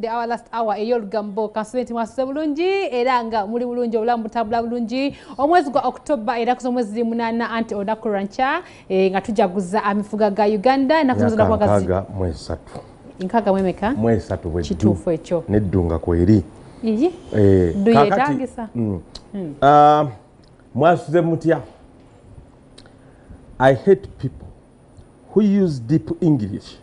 Our last hour ey'olugambo kansubenti mwasuze bulungi era nga muli bulungi, obulamu butambula bulungi. Omwezi gwa October era kuza omwezi 8 anti olunaku lwankya nga tujaguza amifuga ga Uganda. Nkaaga mu esatu. Nkaaga mu emeka? Mu esatu bwe kituufu ekyo. Neddunga kweri. Iyi. Ddu yeetagisa. Mwasuze mutya? I hate people who use deep English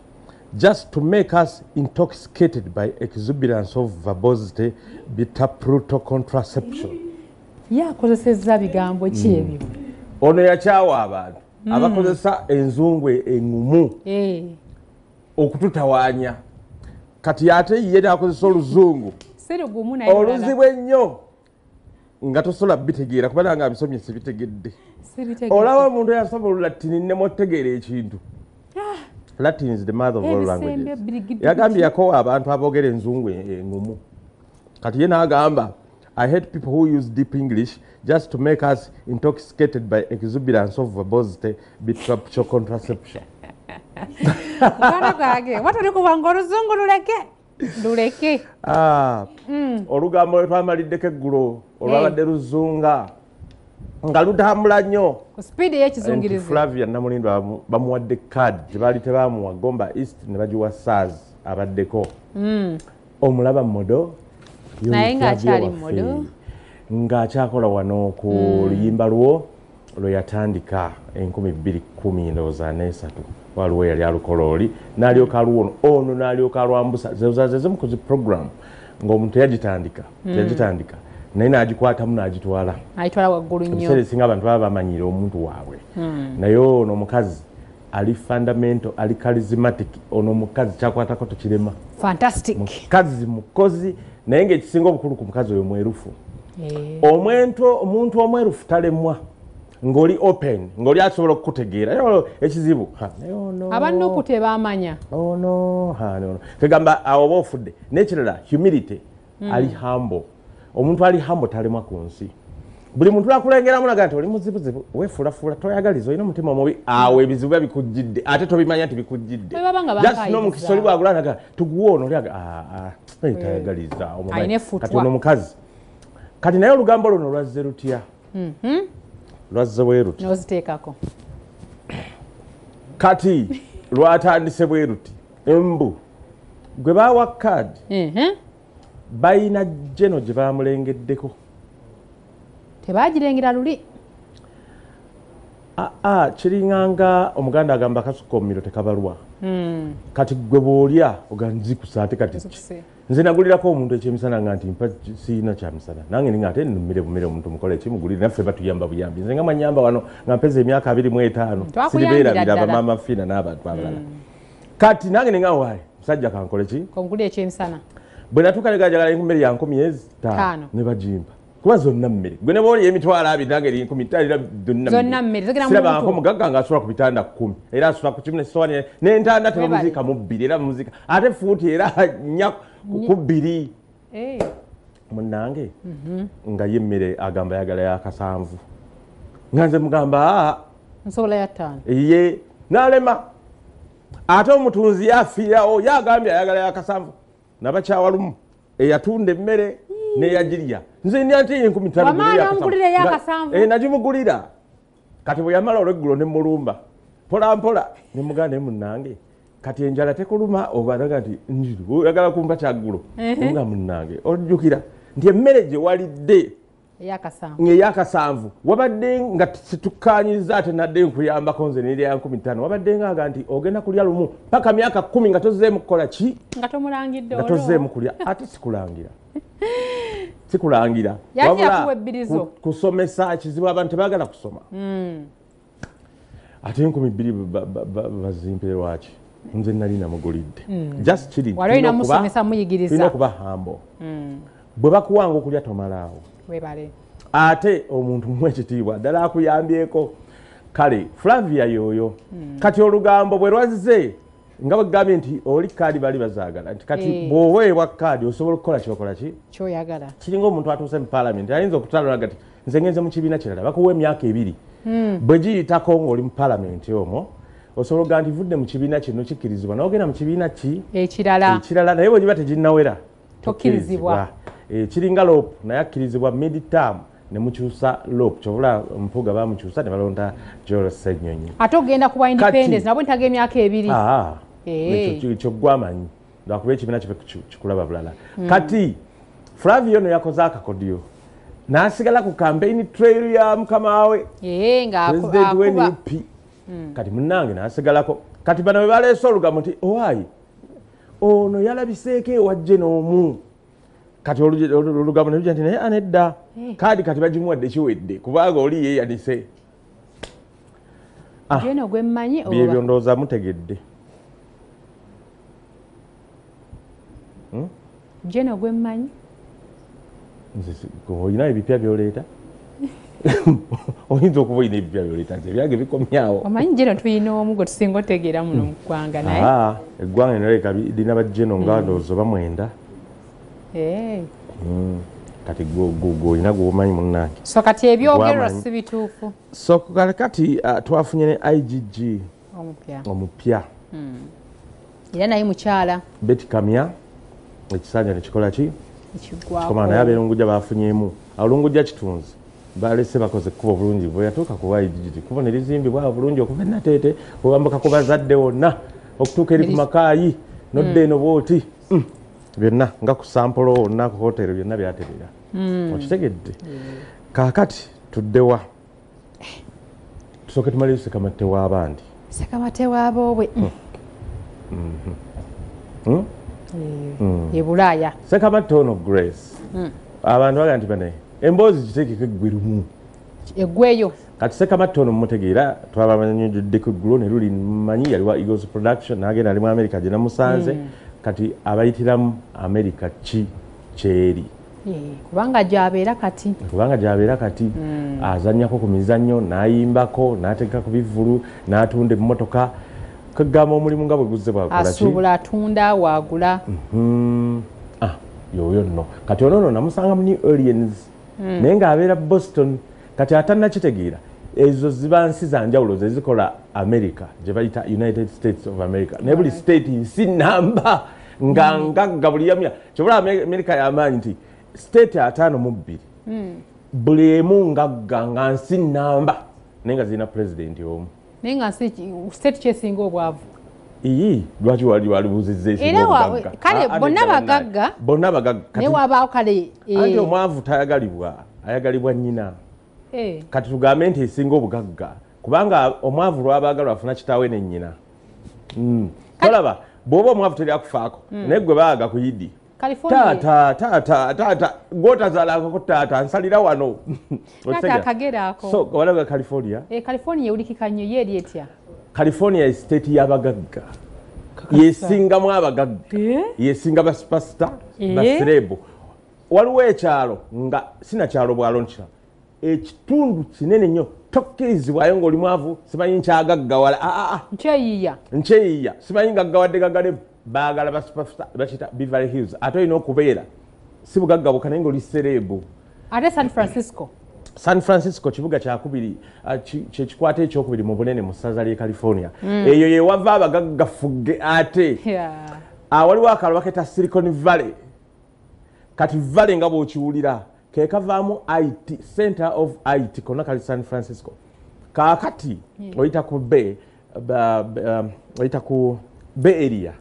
just to make us intoxicated by exuberance of verbosity, bitter brutal contraception. Yakozesezza bigambo ki ebyo? Ono yakyawa abantu abakozesa enzungu eŋŋumu okututawaanya. Kati ate ye n'akozesa oluzungu oluzibu ennyo nga tosobola bitegeera, kuba nange abisomye sibitegedde. Olaba omuntu eyasoma Olulatini nemutegeera ekintu. Latin is the mother of all languages. Yagambye yakowa abantu aboogera enzungu eŋŋumu. Kati ye n'agamba, I hate people who use deep English just to make us intoxicated by exuberance of verbosity, bitter contraception. Mwana gwange, watuli kubanga oluzungu luleke. Luleke. Olugambo lwe twamaliddeko eggulo olwabadde luzunga nga lutambula nnyo ku sipiidi ey'ekizungirizi. Flavia Namulindwa bamuwadde kaadi gye tebamuwa Gomba East ne bagiwa SARS abaddeko. Omulaba modo naye ng'akyali modo ng'akyakola wano ku luyimba lwo lwe yatandika 2013 waliwo yali alukola oli n'alyoka aluwono ono n'alyoka alwambusa. Zezo zimu ku zi program ng'omuntu yagitandika naye n'agikwatamu n'agitwala ayitwala waggulu nnyo. Ebiseera ebisinga abantu baba bamanyire omuntu waabwe, naye ono omukazi ali fundamental, ali charismatic. Ono omukazi kyakwatako tekirema. Fantastic. Mukazi mukozi, naye ng'ekisinga obukulu ku mukazi oyo mwerufu. Omuntu omwerufu talemwa, ng'oli open, ng'oli asobola okukutegeera. Ekizibu abannuku tebamanya. Kegamba awo oba ofudde. N'ekirala humility, ali humble. Omuntu ali humble talemwa ku nsi. Buli muntu akulengeramu naga nti oli muzibuzibu, weefuulafuula, toyagaliza, olina omutima omubi, awo ebizibu biba bikujjidde ate tobimanya nti bikujjidde. Just n'omukisa oli bwagula naga tuguwe ono, oli tayagaliza. Kati ono omukazi. Kati naye olugambo luno lwazze lutya? Lwazze bwe luti. N'oziteekako. Kati lwatandise bwe luti. Embu gwe baawa kaadi balina jeno gye bamulengeddeko. Tebagirengera luli. Kiringanga omuganda agamba akasuka omumiro tekabalwa. Kati gwe bw'olya oganzikusa ate kati nze nagulirako omuntu ekyemisana nga nti mpa siina kyamisana, nange ninga ate nnumire bumire omuntu mukole ekimugulire, naffe batuyamba buyambi. Nze nga mwanyamba wano nga mpeza emyaka 25 siribeerabira bamaama Fiina n'abantu abalala. Kati nange ninga waayi musajja kankole ki? Kongulire ekyemisana. Bwe natuuka ne gajagala enkumi ya 15 ne bagimpa. Kuba zonna mmere. Gwe ne bw'olya emitwalo 20 nange eri 50 zonna mmere. Sirabangako mugagga ng'asula ku bitanda 10 era asula ku kimu n'essowaani n'entanda tebamuziika mu 2 era bamuziika ate fuuti era 4 ku 2. Munnange nga ye emmere agamba ayagala ya kasanvu. Nga nze mugamba nsobola ya 5. Ye n'alema. Ate omutunzi yafiirawo yagambye ayagala ya kasanvu. Nabakyawa lumu eyatunda emmere neyagirya. Nze ndi ate 15 yakasanvu. Nagimugulira. Kati bwe yamala olweggulo ne mulumba mpola mpola ne muganda munnange kati enjala tekuluma oba naga nti njiru oyagala kumpa kyaggulo. Nga munnange ojjukira nti emmere gye walidde eyakasanvu wabadde nga situkkaanyizza ate nadde nkuyambako nze nerya 15 wabadde ngaaga nti ogenda kulya lumu paka myaka 10 nga tozzeemu kukola ki? Nga tomulangidde olwo. Nga tozzeemu kulya ate sikulangira. Sikulangira. Wabula kusomesa ekizibu abantu tebaagala kusoma. Ate 2000 bazimpe lwaki? Nze nali namugulidde. Just kiri. Wali olina musomesa muyigiriza. Tulina okuba humble. Bwe bakuwanga okulya tomalaawo. Webale. Ate omuntu muwe ekitiibwa ddala akuyambyeko. Kale Flavia yoyo. Kati olugambo bwe lwazze nga bagambye nti oli kaadi bali bazaagala nti kati bw'oweebwa kaadi osobola okukola kyokola ki? Kyoyagala. Kiringa omuntu atuuse mu paalamenti ayinza okutalola gati nze ngenze mu kibiina kirala bakuwa emyaka 2. Bwe giyitako ng'oli mu paalamenti omwo Osobola okugamba nti vudde mu kibiina kino kikkirizibwa n'ogenda mu kibiina ki ekirala. Ekirala naye bwe giba teginnawera tokkirizibwa. Kiringa LOP naye akkirizibwa mid term ne mukyusa LOP. Kyovula Mpuuga bamukyusa ne balonda Joel Ssenyonyi. Ate ogenda kuba independence nabwo ntaga emyaka 2. Ekyo gwamanyi lwakuba ekibiina kibe kikulaba bulala. Kati Flavio no yakoze akakodyo n'asigala ku campaign trail ya mukama we nga president we NUP. Kati munnange n'asigalako. Kati bano bwe baleese olugambo nti owaayi ono yalabiseeko ewajje n'omu. Kati olugambo ne lujja nti naye anedda kaadi kati bagimuwadde kiwedde kubanga oli yeeyanise. Jeno gwe mmanyi oba byebyo ndowooza mutegedde. Jeno gwe mmanyi olina ebipya by'oleeta. Oyinza okuba olina ebipya by'oleeta, nze ebyange bikomyawo. Omanyi Jeno tulina omu gwe tusinga otegeera muno mu ggwanga naye. Eggwanga lino leka lina bajeno nga ndowooza oba 9. Kati gwe olina gw'omanyi munnange. So kati ebyogerwa si bituufu. So kati twafunye ne IGG omupya. Era naye mukyala Betty Kamya ekisanja ne kikola ki? Ekigwako. Naye abeerungujja bafunyeemu. Olungujja kitunzi balese bakoze ekkubo bulungi bwe yatuuka ku IGG kkubo ne lizimbibwa bulungi okuva e Nateete owambuka ku bazadde wonna okutuuka eri ku Makaayi nodda eno bw'oti. Byonna nga ku sampolo wonna ku hoteri byonna byaterera. Okitegedde? Kaakati tuddewa. Tusooke tumaleyo Ssekamatte w'abandi. Ssekamatte w'aboobwe. E Bulaaya. Ssekamatte ono Grace. Abantu bagamba nti bane emboozi giteekeko eggwe lumu. Eggweyo. Kati Ssekamatte ono mumutegeera twabamanyuddeko eggulo ne luli mmanyi yali wa Eagles Production n'agenda ali mu America gye namusanze. Kati abayitiramu America ki kyeri. Kubanga gy'abeera kati. Kubanga gy'abeera kati. Azannyako ku mizannyo n'ayimbako n'ateeka ku bivvulu n'atunda emmotoka. Kagamba omulimu nga bwe guzze bwakola ki? Asuubula atunda waagula. Yoyo nno. Kati ono nno namusanga mu New Orleans. Naye ng'abeera Boston. Kati atannakitegeera ezo ziba nsi za njawulo ze zikola America gye bayita United States of America. Naye buli state nsi namba nga ngagga buli yamya. Kyobula America y'amaanyi nti state 52 buli emu ngagga nga nsi namba naye nga zirina president omu. Naye nga nsi state kyesinga obwavu. Iyi lwaki wali walibuuzizza esinga obugagga? Kale bonna bagagga. Bonna bagagga. Naye wabaawo kale. Anti omwavu tayagalibwa, ayagalibwa nnyina. Kati tugambe nti esinga obugagga kubanga omwavu lw'abaagalwa afuna kitaawe ne nnyina. Tolaba bw'oba omwavu teri akufaako naye gwe baaga ku yidi. Taata taata taata gw'otazaalangako taata nsalira wano. Taata akagera ako. So walaga California. California ewulikika nnyo ye eri etya? California state y'abagagga. Yesingamu abagagga. Yesinga ba superstar, ba celeb. Waliwo ekyalo nga sinakyalo bwalo nkira. Ekitundu kinene nnyo tokkirizibwayo ng'oli mwavu simanyi nkyagaggawala. Nkyeyiya. Nkyeyiya simanyi ngaggawadde gaggale baagala ba superstar bakiyita Beverly Hills. Ate olina okubeera si bugagga bwokka naye ng'oli celeb. Ate San Francisco. San Francisco kibuga kyakubiri kyekikwata ekyokubiri mu bunene mu ssaza ly'e California. Eyo ye wava abagagga fugge ate. Waliwo akalo baketa Silicon Valley. Kati Valley nga bw'okiwulira ke kavaamu IT, Center of IT konna kali San Francisco. Kaakati oyita ku Bay, oyita ku Bay Area.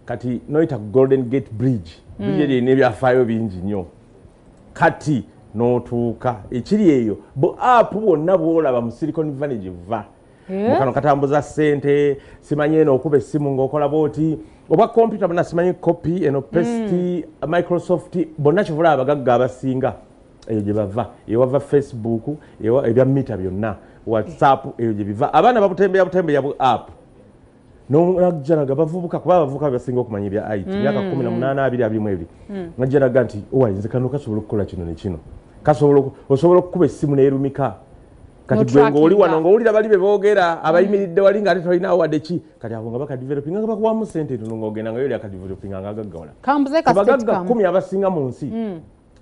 Kati n'oyita ku Golden Gate Bridge. Bridge erina ebyafaayo bingi nnyo. Kati n'otuuka ekiri eyo bu app bwonna bw'olaba mu Silicon Valley gye buva. Mukano katambuza ssente, simanyi eno okuba essimu ng'okola bw'oti, oba kompyuta bonna simanyi copy, eno paste, Microsoft, bonna kivula abagagga abasinga eyo gye bava. Ewava Facebook, ebya mita byonna, WhatsApp eyo gye biva. Abaana babutembeya butembeya bu app. N'ajjanaga bavubuka kuba abavubuka basinga okumanya ebya IT, myaka 18, 20, 22. N'ajjanaga nti owa nze kano kasobola okukola kino ne kino. Kasobola osobola okukuba essimu n'erumika. Kati gwe ng'oli wano ng'owulira bali be boogera abayimiridde wali ng'ate tolinawo wadde ki. Kati abo nga bakadevelopinga nga bakuwamu ssente ntono ng'ogenda nga yo oli akadevelopinga ng'agaggawala. Abagagga 10 abasinga mu nsi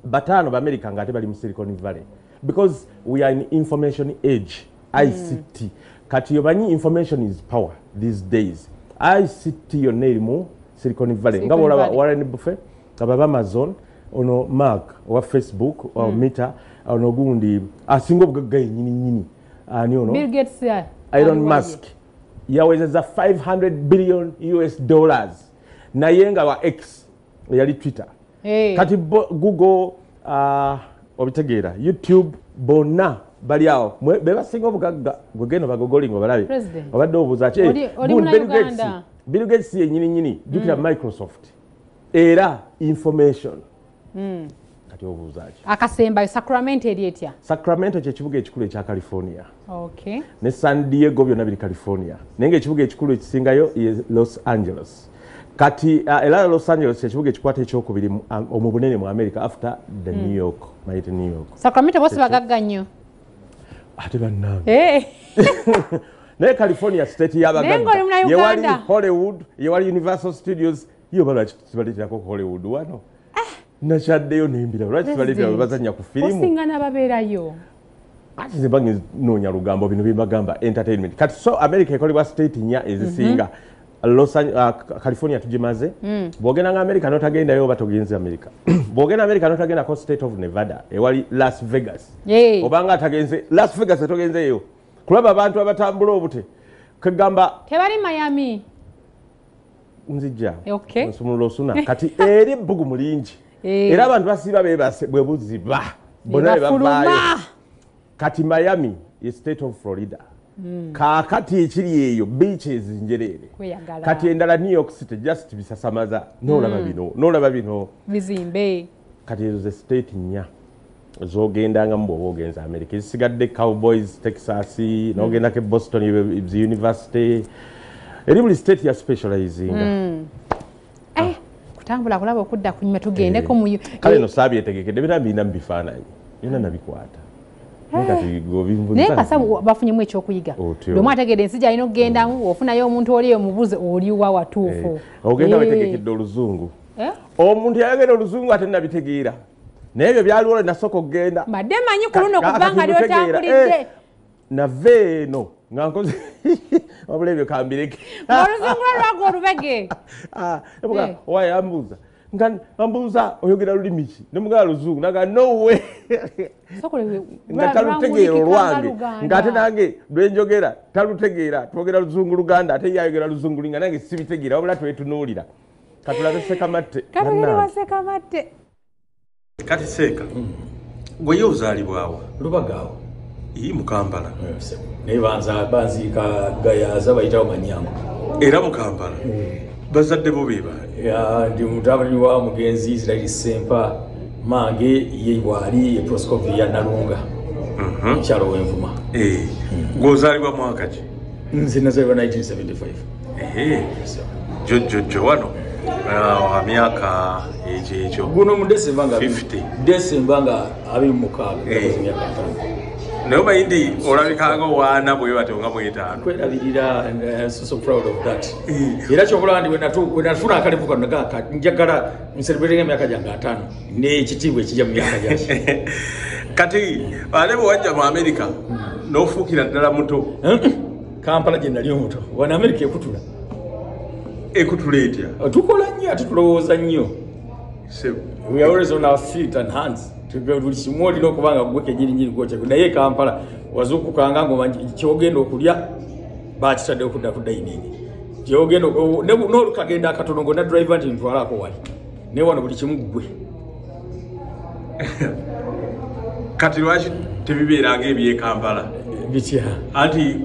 5 ba America ng'ate bali mu Silicon Valley. Because we are in information age, ICT. Kati omanyi information is power these days. ICT yonna erimu Silicon Valley. Nga bw'olaba Warren Buffett, aba Amazon, ono Mark owa Facebook, owa Meta, ono gundi asinga obugagga yennyini nnyini. Ani ono? Bill Gates, Elon Musk yawezezza $500 billion US. Naye nga wa X eyali Twitter. Kati Google, obitegeera, YouTube, bonna bali awo be basinga obugagga. Gwegenda bagogolinga obalabe. Obadde obuuza ki? Bill Gates yennyini nnyini, jjukira Microsoft era information. Kati obuuza ki? Akasembayo Sacramento eri etya? Sacramento kye kibuga ekikulu ekya California. Ne San Diego byonna biri California. Naye ng'ekibuga ekikulu ekisingayo ye Los Angeles. Kati era Los Angeles ekibuga ekikwata ekyokubiri mu bunene mu America after the New York, mighty New York. Sacramento bose bagagga nnyo. Ate bannange. Naye California state y'abagagga. Yewali Hollywood, yewali Universal Studios, yo balaki tibaleeterako Hollywood wano. Nakyaddeyo nembira lwaki tibaleetera bwe bazannya ku firimu. Osinga n'ababeerayo. Ati nze mba nnoonya lugambo bino bye mbagamba entertainment. Kati so America ekolebwa state nnya ezisinga. California tugimaze. Bw'ogenda nga America n'otagendayo oba togenze America. Bw'ogenda America n'otagendako state of Nevada ewali Las Vegas. Obanga atagenze Las Vegas togenzeeyo. Kulaba abantu abatambula obute. Kegamba tebali Miami. Nzijja. Nsumulula osuna. Kati eri ebbugumu lingi. Era abantu basiiba beebase bwe buziba. Bonna be bavaayo. Kati Miami ye state of Florida. Kaakati ekiri eyo beaches njereere. Kati endala New York City just bisasamaza. N'olaba bino, n'olaba bino. Bizimbe. Kati ezo ze state nnya zogendangamu bw'oba ogenze America. Ezisigadde Cowboys, Texas, n'ogendako e Boston University. Eri buli state ya specializinga. Kutambula kulaba okudda kunyuma tugendeko mu. Kale no saabyetegekedde byonna birina mu bifaananyi. Byonna nabikwata. Naye kasa bafunyemu ekyokuyiga. Buli ategedde ensi gy'alina okugendamu, ofunayo omuntu oli omubuuze oliwa watuufu. Ogenda weetegekedde oluzungu. Omuntu yayogera oluzungu ate nabitegeera. Naye ebyo byaliwo nasooka okugenda. Mbadde mmanyi ku luno kubanga ly'otambulidde. Nava eno nga nkoze wabula ebyo kambireke. Oluzungu lwo lwagwa olubege. Owaye ambuuza. Nga ambuuza oyogera lulimi ki? Ne mugamba luzungu naga no way. Nga talutegeera olwange. Ng'ate nange lwe njogera talutegeera. Twogera luzungu Luganda ate ye ayogera luzungu nga nange sibitegeera wabula twetunuulira. Katulabe Ssekamatte. Katugende wa Ssekamatte. Kati Seeka, gwe ye ozaalibwawa? Lubagaawo. Ii mu Kampala. Naye banziika Gayaza bayitawo Manyango. Era mu Kampala? Bazadde bo be baani? Ndi mutabani wa mugenzi Israel Ssempa, mange ye bwali ye Proscovia Nalunga. Mukyalo w'Envuma. Gwe ozaalibwa mwaka ki? Nze nazaalibwa 1975. Jjojjo wano myaka ekyo. Guno mu December nga 50. December nga 26 ngakoze myaka 5. Naye omanyi nti olabika nga owaana bwe batyo nga mwetaano. Kwerabirira and I'm so proud of that. Era ky'okulaba nti bwe nafuna akalevu kano njagala ncelebratinga emyaka gyange 5 n'ekitiibwa ekijja mu myaka gyange. Kati ate bwe wajja mu America n'ofuukira ddala muto. Kampala gye nali omuto. Wano America ekutula. Ekutula etya? Tukola nnyo ate tulowooza nnyo. We are always on our feet and hands. Buli kimu olina okuba nga ggwe kennyini nnyini gw'okyako. Naye Kampala wazuukukanga ng'omanyi ky'ogenda okulya bakitadde okudda ku dining. Ky'ogenda n'olukagenda akatono ng'onna driver nti ntwalako wali. Naye wano buli kimu ggwe. Kati lwaki tebibeera ng'eby'e Kampala? Bitya? Anti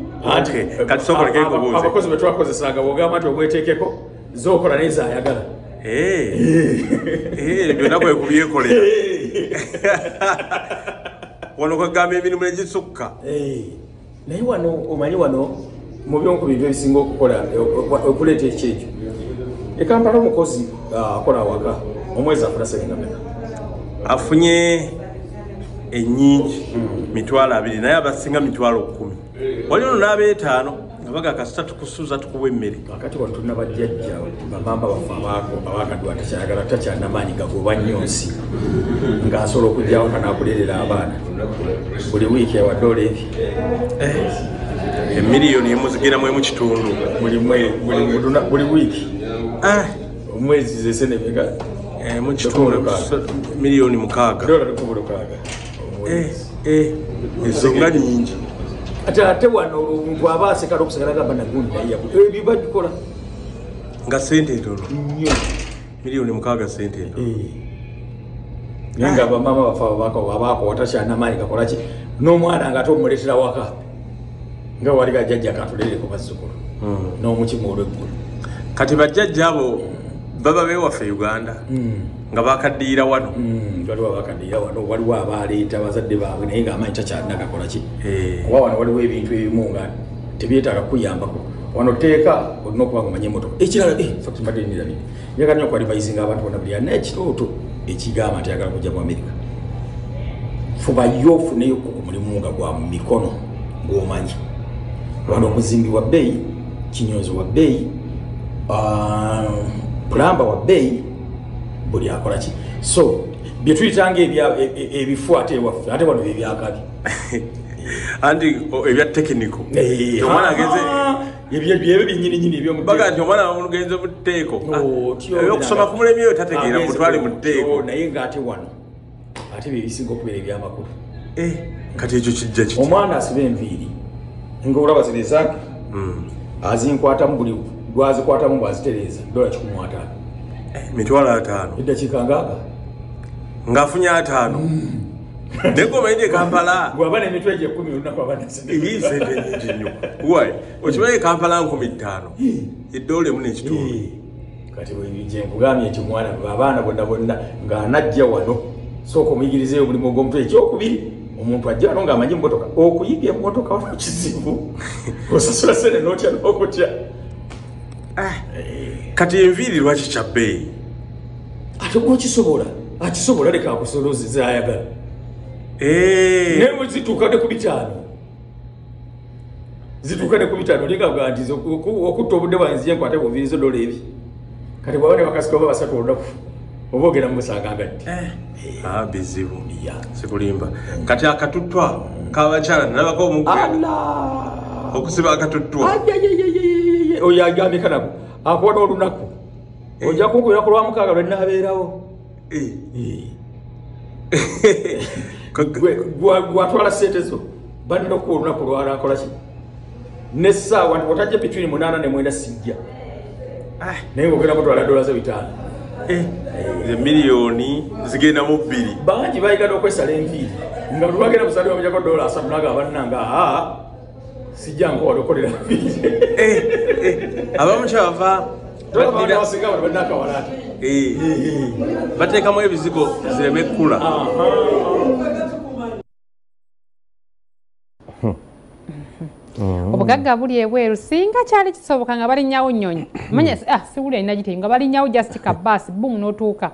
kati sooka oleke nkubuuze. Abakozi be twakozesanga bw'ogamba nti omweteekeko z'okola naye z'ayagala. Byonna kwe kubyekolera. Wano kwegamba emirimu egisukka. Naye wano omanyi wano mu by'omu ku bintu ebisinga okukola okuleeta ekyekyo. E Kampala omukozi akola awaka omwezi afuna ssente nga mmeka? Afunye ennyingi 20,000 naye abasinga 10,000. Wali ono n'abeetaano nga baga kasita tukusuza tukuwa emmere. Kakati wano tulina bajjajja bamamba baffe abakadwa takyayagala takyalina maanyi gagoba nnyo nsi ng'asobola okujja awaka n'akuleerera abaana buli wiiki awa $1. Emiliyoni emu zigenda mu 1.5 buli wiiki. Omwezi ze sente meka? 1.5 miliyoni 6. Dola 6,000. Ensonga nyingi. Ate wano omuntu aba aseka n'okusigala agamba nagundi naye ebyo bagikola. Nga sente ntono. Nnyo. Miliyoni 6 sente ntono. Naye nga bamaama baffe abaako watakyalina maanyi gakola ki n'omwana nga ate omuleetera waka nga wali gajjajja katulereko bazzukulu n'omukimu olw'eggulu. Kati bajjajja abo baba beewaffe Uganda nga bakaddiira wano. Waliwo abakaddiira wano, waliwo abaleeta bazadde baabwe naye ng'amaanyi takyalina gakola ki. Kuba wano waliwo ebintu ebimu nga tebyetaaga kuyambako. Wano tteeka olina okuba ng'omanya emmotoka. Ekirala fact mbadde nirabye. Njagala nnyo okuadvisinga abantu bonna buli alina ekirooto ekigamba nti ayagala kujja mu Amerika. Fubayo ofuneyo ku mulimu nga gwa mu mikono ng'omanyi. Wano omuzimbi wa bbeeyi, kinyonzi wa bbeeyi, pulamba wa bbeeyi, buli akola ki. So bye tuyitanga ebifu ate ewaffe ate wano bye byakabi. Anti ebya tekiniko. Omwana agenze ebyo byennyini nnyini ebyomu baga nti omwana agenze mu tteeko. Ebyokusoma kumulemyeyo tategeera mutwale mu tteeko. Naye ng'ate wano ate bye bisinga okubeera ebyamakulu. Kati ekyo kijja kitya? Omwana asiba enviiri ng'olaba zino ezange azinkwatamu buli lwazikwatamu bw'azitereeza $150. 50,000. Eddakiika ngaaga. Ng'afunye 50. Naye ng'omanyi e Kampala. Bw'aba n'emitwe gye 10 olunaku aba n'essente. Sente nnyingi nnyo. Why? Okimanyi e Kampala 5,000. $1.5. Kati bwe nkugambye nti omwana abaana bonna bonna ng'anajja wano sooka omuyigirizeeyo omulimu ogw'omutwe. Ekyokubiri omuntu ajja wano ng'amanyi emmotoka. Okuyiga emmotoka wano kizibu. Osasula ssente n'otya n'okutya. Kati enviiri lwaki kya bbeeyi? Ate gw'okisobola akisobola leka akusoloze z'ayagala. Naye bwe zituuka ne ku 500. Zituuka ne ku 500 olinga nti okutta obudde bwange nzije nkwate ku nviiri zo $2. Kati bw'aba ne bakasika oba 3 olunaku oba ogenda mumusanga nga ddi. Bizibu. Sikulimba. Kati akatuttwa k'abakyala nalabako omukwano. Okusiba akatuttwa. Oyo agambye kanako akuwa n'olunaku. Ojja kunkubira ku Lwamukaaga lwe nnaabeerawo. Gwatwala ssente zo balina okuwa olunaku lwalakola ki n'essaawa nti otajja between 8 ne 9 sijja. Naye ng'ogenda mutwala $5. Miliyoni zigenda mu 2. Bangi bayiga n'okwesala enviiri nga lwagenda musale bamujjako $30 n'agamba bannange sijja nkowa okolera nviiri. Abamu kyabava bateekamu ebizigo zireme kkula. Obugagga buli ebweru singa kyali kisoboka nga balinnyawo nnyonyi. Manya siwulira nina giteyo nga balinnyawo just ka bus boom n'otuuka.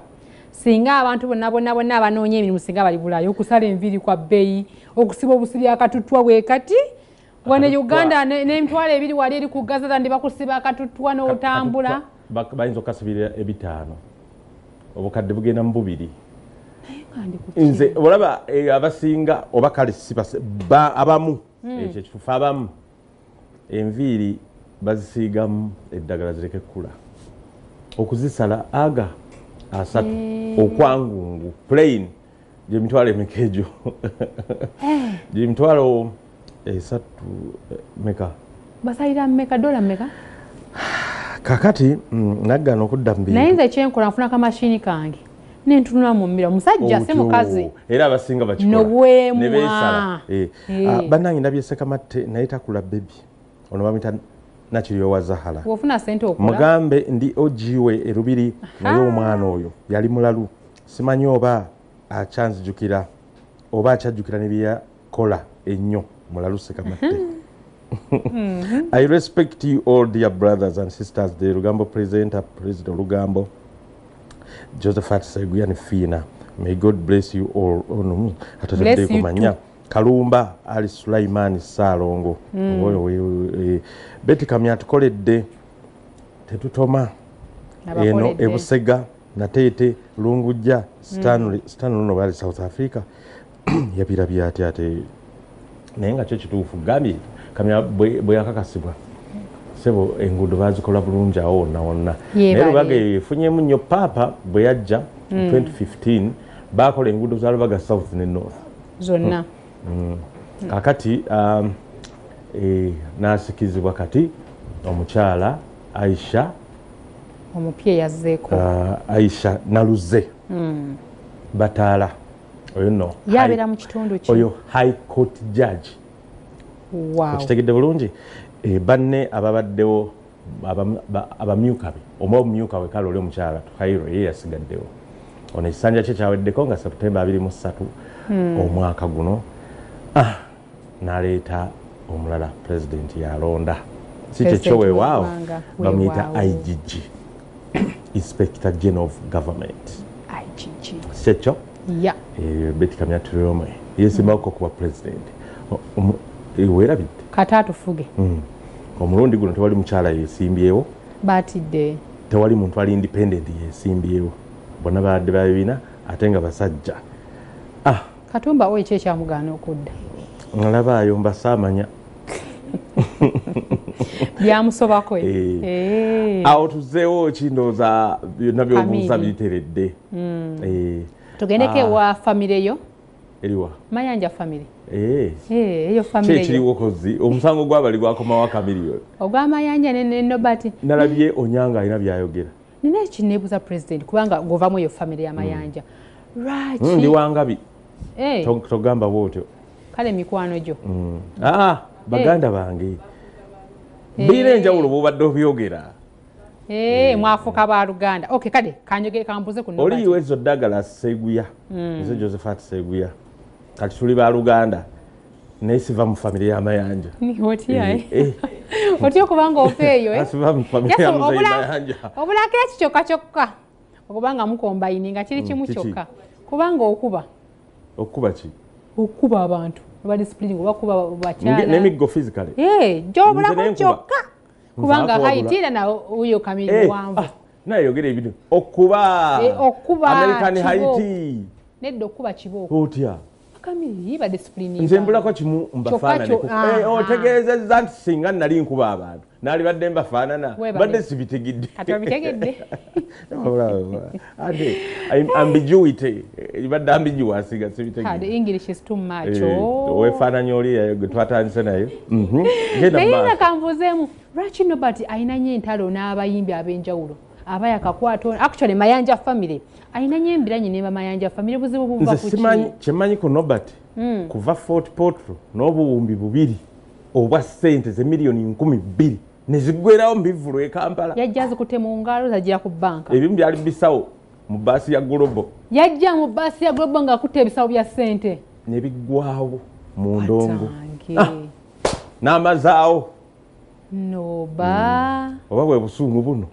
Singa abantu bonna bonna bonna abanoonya emirimu singa bali Bulaya okusala enviiri kwa bbeeyi, okusiba obusibi akatuttwa bwe kati. Wano Uganda n'emitwalo 2 wali eri ku Gaza ndi bakusiba akatuttwa n'otambula. Bayinza okukasibira 5. Obukadde bugenda mu 2. Nze olaba abasinga oba kale abamu ekyo ekituufu abamu enviiri bazisiigamu eddagala zireke kkula. Okuzisala aga 3 okwangungu plain gye mitwalo emeka egyo? Gye mitwalo 3 meka. Basalira meka dola meka? Kakati naggana okudda mu bintu. Naye nze kyenkola nfuna kamashini kange nentunula mu mmira omusajja si mukazi. Era abasinga bakikola ne beesala. Bannange ndabye Ssekamatte naye takula bebi. Ono bamuyita Nakiryowa wa Zahara. Bw'ofuna ssente okula. Mugambe ndi ogiwe erubiri naye omwana oyo yali mulalu. Simanyi oba akyanzijukira oba akyajjukira ne bye yakola ennyo mulalu Ssekamatte. I respect you all, dear brothers and sisters. The Lugambo presenter, President Lugambo, Josephat Seguya Fina. May God bless you all. Oh, no. Bless you too. Kalumba Ali Sulaiman Salongo. Betty Kamya tukoledde tetutoma eno ebusega Natete Lungujja Stanley Stanley no bali South Africa yabirabye ate ate naye nga kyo kituufu gambye Kamya bwe yakakasibwa sebo enguudo baazikola bulungi awo wonna wonna. Naye Lubaga eyo efunyemu nnyo. Paapa bwe yajja 2015 baakola enguudo za Lubaga South ne North zonna. Kakati n'asikizibwa kati omukyala Aisha omupya yazzeeko, Aisha Naluze Bataala. Oyo nno yabeera mu kitundu ki? Oyo High Court Judge. Okitegedde bulungi. Banne ababaddewo abamyuka be, omu omumyuka we kale oli omukyala Tuhairo ye yasigaddewo. Ono ekisanja kye kyaweddeko nga September 23 omwaka guno. N'aleeta omulala President yalonda, si kyekyo? Weewaawo, bamuyita IGG, Inspector General of Government, si kyekyo? Beti Kamya Turomwe yesimbawoko kuba president, weerabidde. Kati atufuge. Omulundi guno tewali mukyala yesimbyewo. Batidde. Tewali muntu ali independent yesimbyewo, bonna babadde babibiina ate nga basajja. Katumba oyo ki ekyamugaana okudda? Nalabaayo mbasaamanya. Byamusobako. Awo tuzzeewo kindooza byonna byobuuza biteredde. Tugendeko ewa famire yo. Eriwa? Mayanja famire. Eyo famire yo. Kyekiriwo kozi omusango gwabali gwakomawo Chameleone. Ogwa Mayanja ne Nobert. Nalabye Onyanga alina byayogera. Nina ekineebuuza president, kubanga govamu eyo famire ya Mayanja. Lwaki? Ndi wangabi. Togamba bwotyo. Kale mikwano gyo. Baganda bange. Biira enjawulo bw'obadde obyogera. Mwafuuka ba Luganda. Okay, kale kanjogere kambuze ku Oli Iwezo Douglas Seguya. Nze Josephat Seguya. Kati tuli ba Luganda. Naye siva mu famire y'Amayanja. Otya? Otya okubanga ofa eyo? Siva mu famire ya Muzeeyi Mayanja. Obulako eki kyokka kyokka. Okubanga mukombayini nga kiri kimu kyokka. Kubanga okuba. Okuba ki? Okuba abantu. Oba discipline oba kuba bakyala. N'emiggo physically. Gy'obulako kyokka. Kubanga height era na oyo Kamili muwanvu. Naye yogera ebintu. Okuba. Okuba. American height. Nedda, okuba kibooko. Otya? Kamili ba discipline. Nze mbulako kimu, mbafaanane. Otegeezezza nti singa nali nkuba abantu naalibadde mbafaanana, badde sibitegedde. Kati obitegedde. Ate ambiguity ebadde ambiguous nga sibitegedde. English is too much. Weefaananya oli gwe twatandise naye. Naye nga kanvuzeemu, lwaki Nobert alina nnyo entalo n'abayimbi ab'enjawulo aba yakakwata? Actually Mayanja family alina nnyo embiranye ne Bamayanja family, buzibu buva ku ki? Kyemmanyi ku Nobert, kuva Fort Portal n'obuwumbi bubiri obwa ssente ze miliyoni 2000 ne ziggwerawo mu bivvulu e Kampala. Yajja azikutte mu ngalo, zagira ku banka. Ebimu byali bisawo mu baasi ya Global. Yajja mu baasi ya Global ng'akutte ebisawo bya ssente. Ne biggwawo mu ndongo n'amazaawo. Noba oba bwe busungu buno.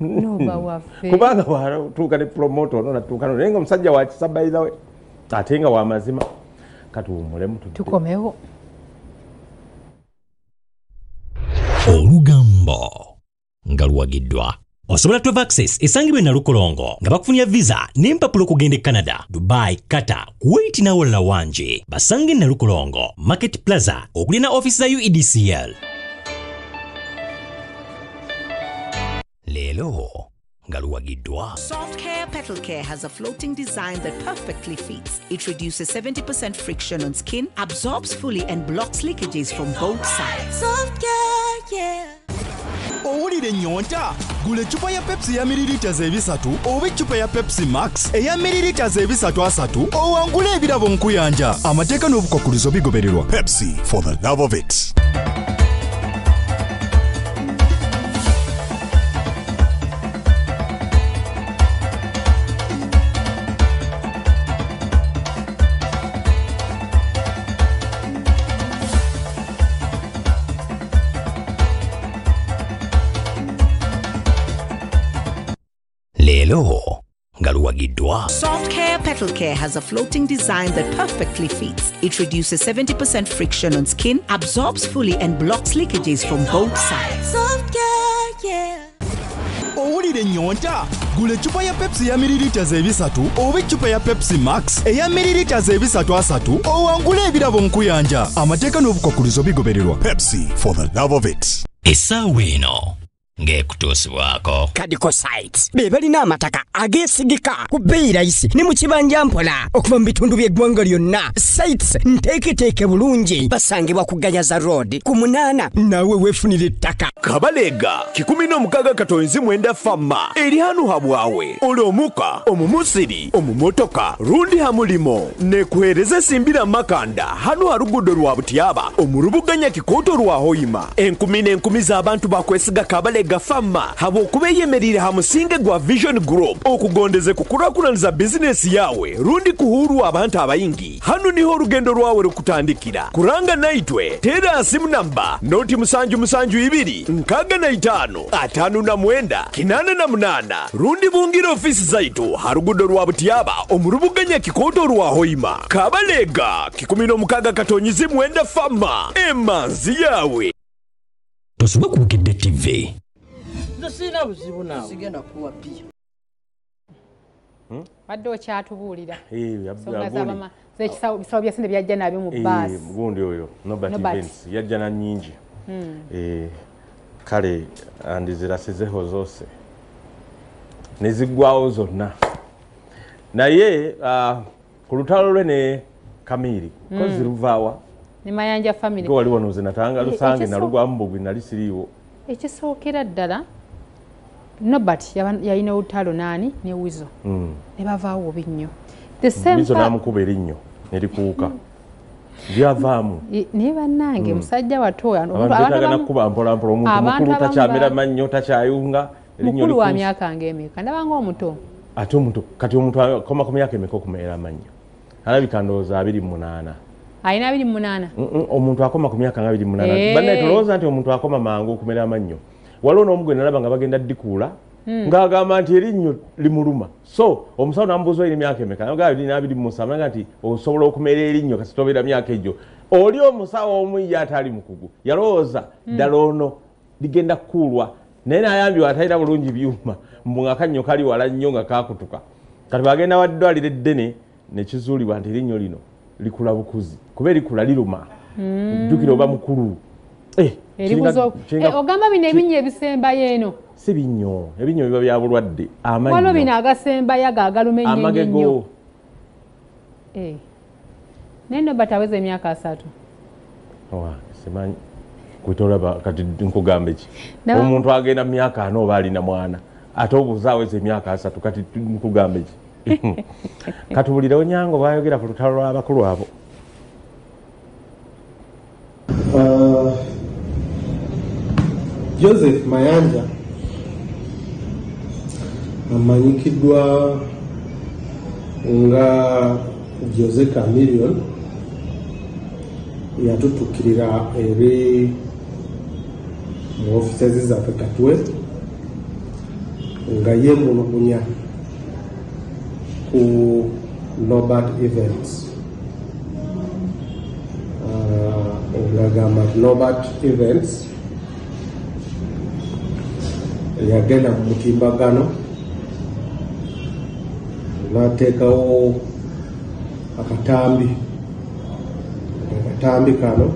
Noba waffe. Kubanga watuuka ne promoter ono natuuka, naye nga omusajja wa kisa by the way, ate nga wa mazima. Katuwummulemu. Tukomewo. Olugambo nga luwagiddwa Osobola Travel Access, esangibwa e Nalukolongo nga bakufunira visa n'empapula okugenda e Canada, Dubai, Qatar, Kuwait n'awalala wangi. Basange e Nalukolongo Market Plaza okulina ofiisi za UEDCL. Leero nga luwagiddwa Soft Care Petal Care has a floating design that perfectly fits. It reduces 70% friction on skin, absorbs fully, and blocks leakages from both sides. Soft Care, yeah. Owulira ennyonta? Gula eccupa ya Pepsi eya mililita 300 oba eccupa ya Pepsi Max eya mililita 330 owangule ebirabo nkuyanja. Amateeka n'obukwakkulizo bigobererwa. Pepsi, for the love of it. Leero nga luwagiddwa Soft Care Petal Care has a floating design that perfectly fits. It reduces 70% friction on skin, absorbs fully, and blocks leakages from both sides. Soft Care, yeah. Owulira Bw'owulira ennyonta, gula eccupa ya Pepsi ya mililita 300 oba eccupa ya Pepsi Max eya mililita 330 owangule ebirabo nkuyanja. Amateeka n'obukwakkulizo bigobererwa. Pepsi, for the love of it. Essaawa eno ng'ekutuusibwako Kadiko Sites be balina amataka ageesigika ku bbeeyi layisi ne mu kibanja mpola okuva mu bitundu by'eggwanga lyonna. Sites nteeketeeke bulungi, basangibwa ku Gayaza Road ku 8, naawe weefunira ettaka. Kabalega 16.9 Fama eri hanu habwawe oli omuka omumusiri omumotoka rundi hamulimo nekuhereza simbira makanda hanu harugudo rwa Butiaba omurubuganya kikoto rwa Hoima. Enkumi n'enkumi z'abantu bakwesiga Kabalega Fama habwokubeyemerire ha musinge gwa Vision Group okugondeze kukurakuranza bizinesi yawe rundi kuhuru abantu abayingi. Hanu niho orugendo rwawe rukutandikira. Kuranga naitwe tera simu namba noti 772 65 59 88 rundi bungira ofisi zaitu harugudo rwa Butiaba omurubuganya kikoto rwa Hoima. Kabalega 16.9 Fama emanzi yawe. Tosubwa ku Bukedde TV. Sina buzibu naawe. Sigenda kuwa pia. Badde okyatubuulira. Ebisawo bya ssente byajja nabyo mu bbaasi. Gundi oyo Nobert Events yajja na nnyingi. Kale andizirasizeho zose neziggwawo zonna. Naye ku lutalo lwe ne Kamiri kozi luvaawa ne Mayanja family. Go waliwo nze natanga lusange nalugwamu bugwi nali siriiwo. Ekisookera ddala Nobert yalina olutalo naani ne Wizo. Ne bavaawo bubi nnyo. Wizo n'amukuba erinnyo ne likuuka. Byavaamu. Naye bannange musajja wattu oyo abantu kuba mpola mpola omuntu mukulu takyamera mannyo takyayunga erinnyo. Mukulu wa myaka ng'emeka ndaba ng'omuto. Ate omuntu kati omuntu akoma ku myaka emeka okumera amannyo? Alabika ndowooza 28. Alina 28. Omuntu akoma ku myaka nga 28. Bannaye tulowooza nti omuntu akoma mangu okumera amannyo. Waliwo n'omugwe nalaba nga bagenda ddikuula ng'agamba nti erinnyo limuluma. So omusawo n'amubuuza olina emyaka emeka? N'agamba nina 27. N'agamba nti osobola okumera erinnyo kasita tobeera myaka egyo. Oli omusawo omu ye atali mukugu yalowooza ddala ono ligenda kukuulwa, naye n'ayambibwa atalina bulungi byuma mbu ng'akannyo kali wala nnyo nga kaakutuka. Kati bagenda wa ddwaliro eddene ne kizuulibwa nti erinnyo lino likula bukuzi kuba erikula liruma. Jjukira oba mukulu. Ogamba bino ebinnyo ebisembayo eno si binnyo, ebinnyo biba bya bulwadde. Amannyo waliwo bino agasembayo ago agaluma ennyo ennyo. Naye Nobert aweza emyaka 3. Simanyi kwetolaba kati nkugambe ki? Omuntu agenda mu myaka 40 oba alina mwana ate obuuza aweza emyaka 3 kati nkugambe ki? Katubulire Onyango bw'ayogera ku lutalo lw'abakulu abo. Joseph Mayanja amanyikiddwa nga Jose Chameleone yatutukirira eri mu offices zaffe Katwe nga yeemulugunya ku Nobert Events. Ng'agamba nti Nobert Events yagenda mu mutimbagano n'ateekawo akatambi. Akatambi kano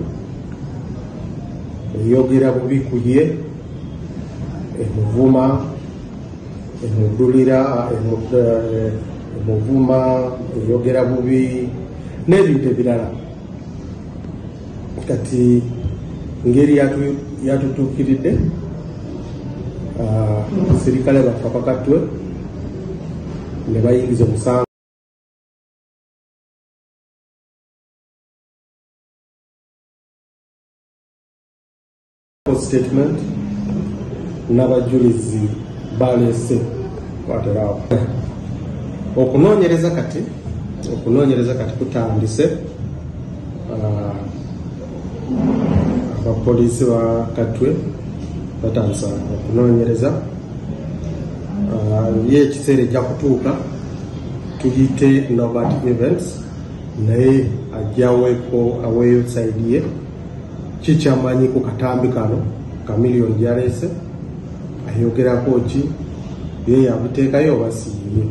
eyogera bubi ku ye, emuvuma, emudulira, emuvuma, eyogera bubi n'ebintu ebirala. Kati ngeri yatutuukiridde abasirikale baffe abakatwe ne bayingiza omusango statement n'abajulizi baleese kwaterawo. Okunoonyereza kati kutandise. Abapoliisi ba Katwe batandise okunoonyereza. Ye ekiseera ejja kutuuka tuyite Nobert Events naye ajja aweeyo sayidi ye kikyamanyi ku katambi kano Chameleone gy'aleese, ayogerako ki, Ye yabiteekayo oba si ye,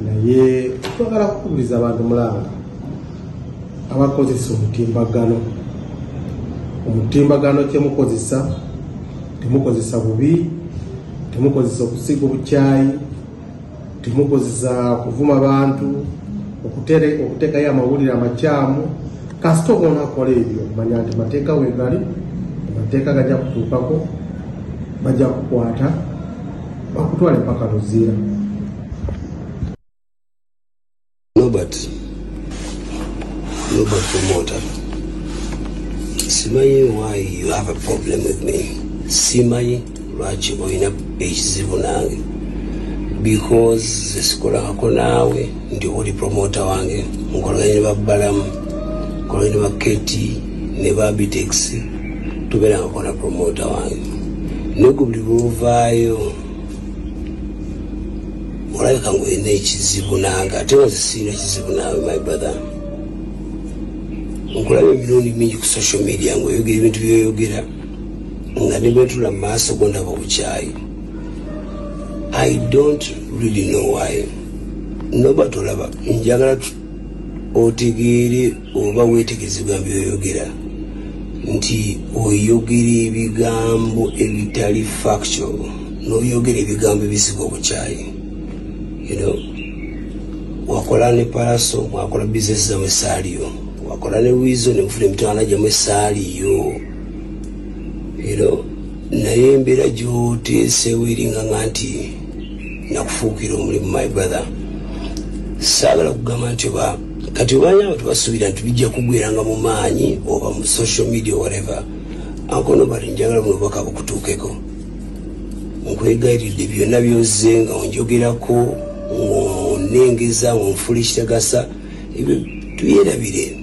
naye twagala kukubiriza abantu mulanga abakozesa omutimbagano. Omutimbagano kyemukozesa temukozesa bubi, temukozesa okusiga obukyayi, temukozesa kuvuma bantu, okuteekayo amawulire amakyamu. Kasita oba onaakola ebyo manya nti mateeka wegali, amateeka gajja kutuukako, bajja kukwata bakutwale mpaka Luzira. Nobert promoter, simanyi why you have a problem with me. Simanyi lwaki olina ekizibu nange, because sikolangako naawe nti oli promoter wange. Nkolaganye ne babbalamu, nkolaganye ne baketi ne babitex, tubeerangako na promoter wange. Naye gwe buli lwovaayo olabika ng'olina ekizibu nange, ate nga nze sirina kizibu naawe my brother. Nkulaba emirundi mingi ku social media ng'oyogera ebintu by'oyogera, nga ne bwetula mu maaso go ndaba obukyayi. I don't really know why. Nobert olaba njagala otegeere oba weetegereze ebigambo by'oyogera, nti oyogera ebigambo ebitali factual, n'oyogera ebigambo ebisiga obukyayi. You know, wakola ne Paraso, mwakola bizinesi zammwe saaliyo, wakola ne Wizo ne mufuna emitwalo gyammwe saaliyo. You know, naye embeera gy'oteeseewo eringa nga nti nakufuukira omulimu my brother. Saagala kugamba nti oba kati obanyi abantu basuubira nti bijja kugweranga mu maanyi oba mu social media or whatever. Uncle Nobert, njagala buno obubaka bukutuukeko. Nkwegayiridde byonna by'ozze nga onjogerako, ng'onnengeza, ng'onfuula ekitagasa, ebyo tubyerabire.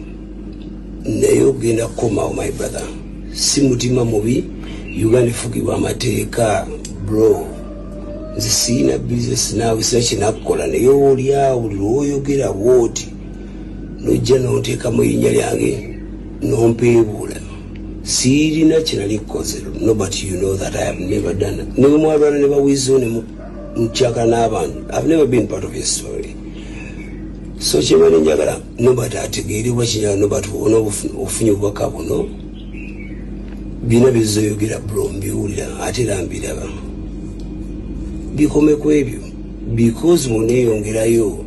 Naye ogenda kukomawo my brother. Si mutima mubi, Uganda efugibwa amateeka bro. Nze sirina bizinesi naawe, sirina kye nakukola, naye oli awo buli lw'oyogera bw'oti n'ojja n'onteekamu erinnya lyange n'ompeebuula. Sirina kye nali nkoze. Nobert, you know that I have never done. Ne bwe mwalwana ne bawizo ne mukyakala n'abantu, I've never been part of your story. So kyemali njagala Nobert ategeere oba kinjagala Nobert ona ofunye obubaka buno, byonna byezoyogera bro mbiwulira ate era mbiraba. Bikome ku ebyo, because muneeyongerayo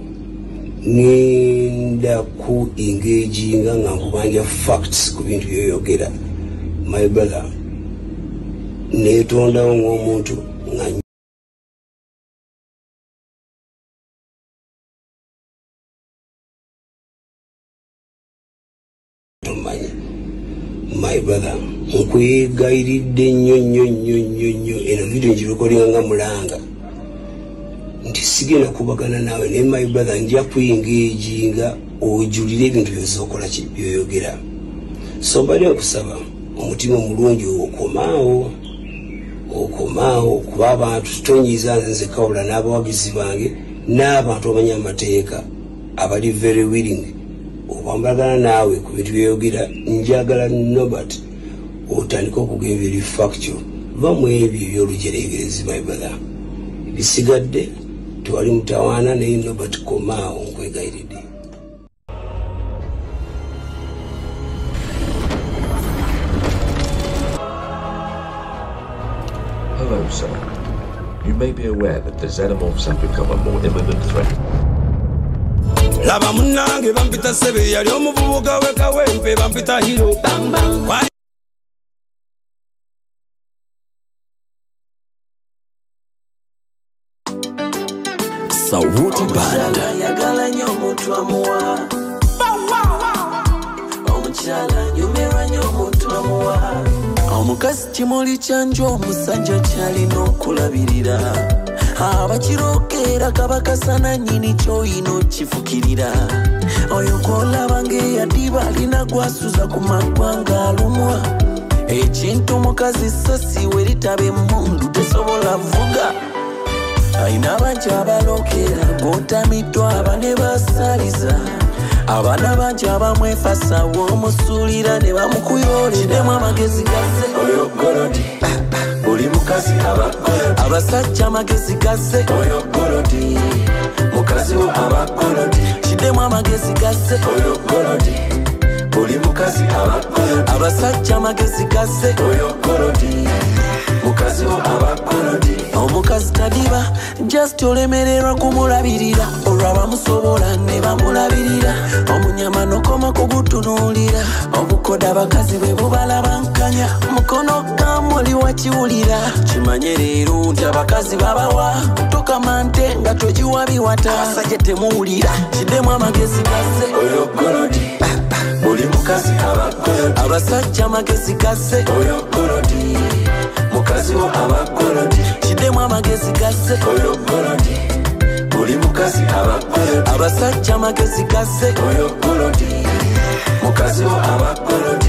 ngenda ku engaginga nga nkubanja facts ku bintu byoyogera. My brother, neetondawo ng'omuntu nga tomanyi. My brother, nkwegayiridde nnyo nnyo nnyo nnyo nnyo. Eno video ngirekodinga nga mulanga nti sigenda kubagana naawe, naye my brother nja kuengaginga ojulire ebintu by'okola byoyogera. So mbadde nkusaba omutima omulungi okomaawo, okomaawo kuba abantu tonyiiza nze nzekka wabula n'abawagizi bange n'abantu abamanyi amateeka abali very willing okwambalagana naawe ku bintu byoyogera. Njagala Nobert otandike okugenda eri factual, va mu ebyo eby'olujeregerezi my brother. Bisigadde tewali mutawaana, naye Nobert komaawo nkwegayiridde. Hello, sir. You may be aware that the xenomorphs have become a more imminent threat. Laba munnange bampita ssebe, yali omuvubuka w'e Kawempe bampita hero. Sauti Band. Ayagala nnyo omuntu amuwa. Omukyala anyumirwa nnyo omuntu amuwa. Omukazi kimuli kyanjo, omusajja kyalina okulabirira. Abakirokeera kabakasana nnyini ky'olina okifukirira. Oyo gw'olaba ng'eyadiba alina gw'asuza ku maggwanga alumwa. Ekintu mukazi ssasi we litaba emmundu tesobola vuga. Ayina bangi abalokera gw'otamiddwa abane basaliza. Abaana bangi abamwefasa w'omusuulira ne bamukuyoolera. Kiddemu amagezi gazze oyo golodi. Buli mukazi aba golodi. Abasajja amagezi gaze oyo golodi. Mukazi wo aba golodi. Kiddemu amagezi gaze oyo golodi. Buli mukazi aba golodi. Abasajja amagezi gaze oyo golodi. Mukazi wo aba golodi. Omukazi tadiba just olemererwa kumulabirira. Olwo abamusobola ne bamulabirira. Omunyama n'okoma kugutunuulira. Obukoda abakazi bwe bubalabankanya. Mukono gamuli wakiwulira. Kimanye leero nti abakazi babawa. Tokamante nga togiwa biwata. Abasajja temuwulira. Kiddemu amagezi gaze oyo golodi. Buli mukazi aba golodi. Abasajja amagezi gaze oyo golodi. Mukazi wo aba golodi. Kiddemu amagezi gaze oyo golodi. Buli mukazi aba golodi. Abasajja amagezi gaze oyo golodi. Mukazi wo aba golodi.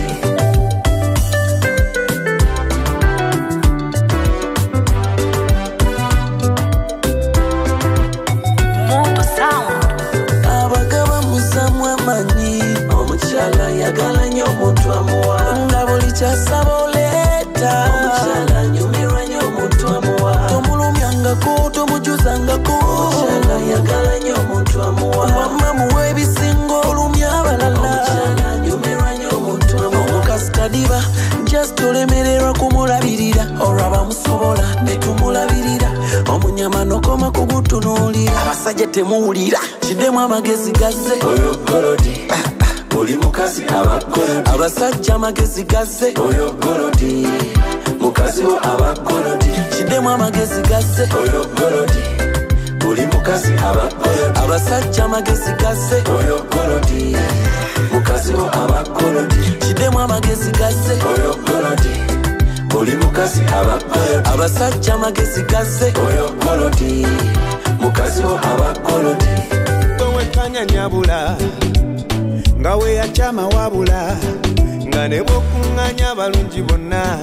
Abagaba muzamu amanyi. Omukyala ayagala nnyo omuntu amuwa. Nga buli kyasaba oleeta. Omukyala anyumirwa nnyo omuntu amuwa. Tomulumyangako, tomujuzangako. Omukyala ayagala nnyo omuntu amuwa. Wamma muwe ebisinga olumya abalala. Omukyala anyumirwa nnyo omuntu amuwa. Omukazi tadiba just olemererwa kumulabirira. Olwo abamusobola ne tumulabirira. Omunyama n'okoma kugutunuulira. Abasajja temuwulira. Kiddemu amagezi gaze oyo golodi. Buli mukazi aba golodi. Abasajja amagezi gaze oyo golodi. Mukazi wo aba golodi. Kiddemu amagezi gaze oyo golodi. Buli mukazi aba golodi. Abasajja amagezi gaze oyo golodi. Mukazi wo aba golodi. Kiddemu amagezi gaze oyo golodi. Buli mukazi aba golodi. Abasajja amagezi gaze oyo golodi. Mukazi wo aba golodi. Wekanya nyabula nga we yachama wabula nga ne bokunganya abalungi bonna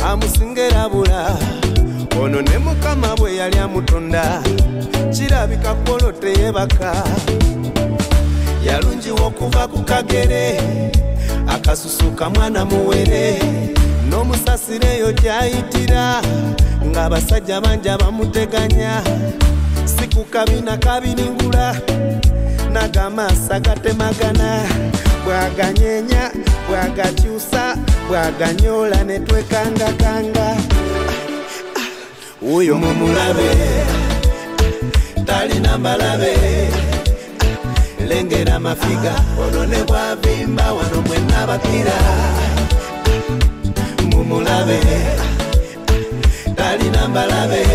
amusingera bula ono ne mukama bwe yali amutonda kirabika kwolo teyebaka yalungiwa okuva ku kagere akasusuka mwana muwere n'omusasireyo gyayitira ng'abasajja bangi abamuteganya siku kabina kabiringula nagamasa gatemagana bwaganyenya bwagakyusa bwaganyola netwekangakanga uyo mumulabe talina mbalabe lengera mafiga ono ne bwavimba wano mwenna bakira mumulabe talina mbalabe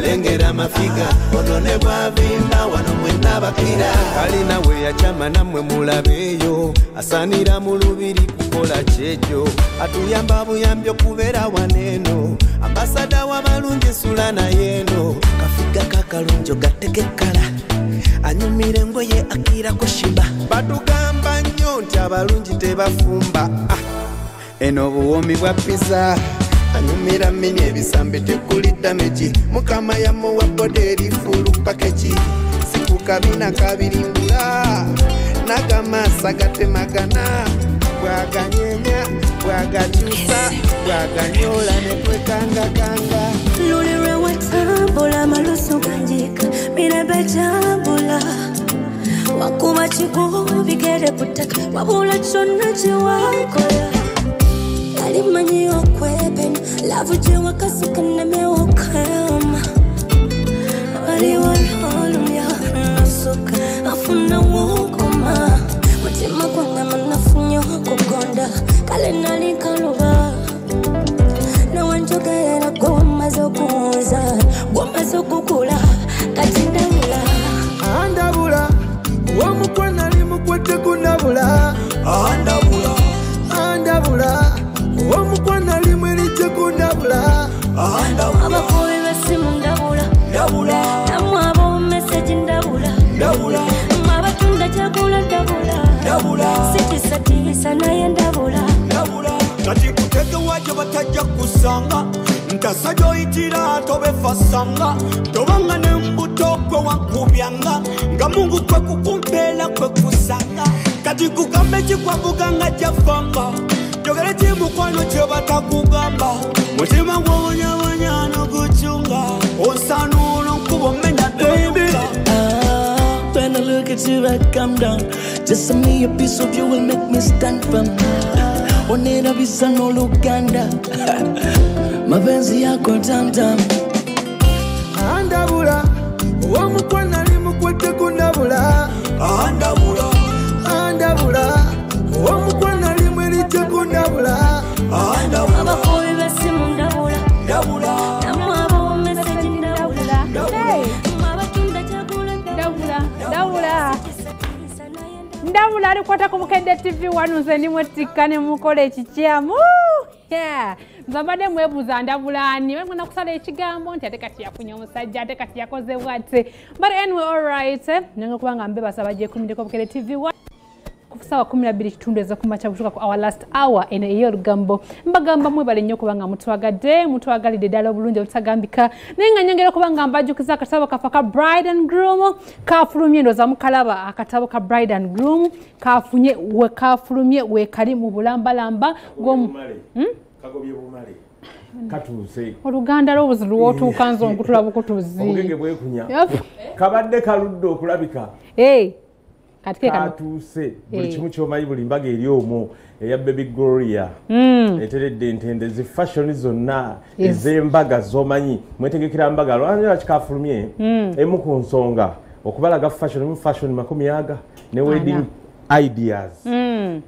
lengera mafiga ono ne bwavimba wano mwenna bakira kalina we yachama namwe mulabeyo asanira mu lubiri kukola kyejo atuyamba buyambi okubeera waneno ambasada w'abalungi sula nayeno kafiga kakalunjo gategekala anyumira engoye akirako shiba batugamba nnyo nti abalungi tebafumba eno obuwoomi bwa pizza anyumira mini ebisambi tekuli damage mukama yamuwa bode eri full package siku kabina kabiringula nagamasa gatemagana bwaganyenya bwagakyusa bwaganyola netwekangakanga lulirwe watambula malusu ganjika mirembe jambula wakuba kigugu bigere kutaka wabula kyonna kyewakola alimanyi okwepena lavu gyewakasuka nemewokama aliwololumya nasuka afuna wokoma mutima gwange munafunye okugonda kale nali nkaluba nawanjogerera gwamaze okuwuza gwamaze okukula kati ndabula andabula omukwano ali mukwete gundabula andabula andabula omukwano ali mwerije gundabula andabula abakubi b'essimu ndabula ndabula namwe ab'omu ndabula ndabula abatunda kyagula ndabula ndabula sitisatiisa naye ndabula ndabula kati kutege wajo batajja kusanga ntasajo oyitira tobefasanga tobanga n'embuto gwe wankubyanga nga Mungu kwe kukumpeera kwe kusanga kati kugambe kikwavuganga jafanga Njogera ki mukwano kye batakugamba. Mutima gw'obonyabonya n'ogucunga. Onsanuula nkuba omenya Baby, when I look at you, I calm down. Just me a piece of you will make me stand firm. Onera bisa n'oluganda. Mapenzi yako tam tam. Andabula, omukwano ali mukwate kundabula. Andabula, andabula, omukwano ali mweriche kundabula. Andabula. Abafubi b'essimu ndabula. Ndabula. Nammwe abo message ndabula. Mmwe abatunda kyagula ndabula. Ndabula. Ndabula alikwata ku Bukedde TV wano nze ndi mwetikka ne mukola ekikyamu. Yeah. Nze mbadde mwebuuza ndabula ani? Mwena kusala ekigambo nti ate kati yafunye omusajja, ate kati yakoze bw'ati. But anyway, all right. Nange kubanga mbebasa bagyekumiddeko Bukedde TV 1. Ku ssaawa 12:15 ez'okumakya butuuka ku our last hour eno ey'olugambo. Mbagamba mwebale nnyo kubanga mutwagadde, mutwagalidde ddala obulungi obutagambika. Naye nga nyongera kubanga mbajjukiza akatabo kaffe aka Bride and Groom kafulumye, ndowooza mukalaba akatabo ka Bride and Groom kafunye we kafulumye weekali mu bulambalamba Kagobye bumale. Katuuse. Oluganda lw'obuzibu lw'otuuka nze onkutula bukutuzi. Obugenge bwekunya. Kabadde kaludde okulabika. Katuuse. Buli kimu ky'omanyi buli mbaga eri omwo eya Baby Gloria. Eteredde entende zi fashion zonna ez'embaga z'omanyi. Mwetegekera mbaga lwaki kikafulumye emu ku nsonga okubalaga fashion mu fashion 20 ne wedding ideas.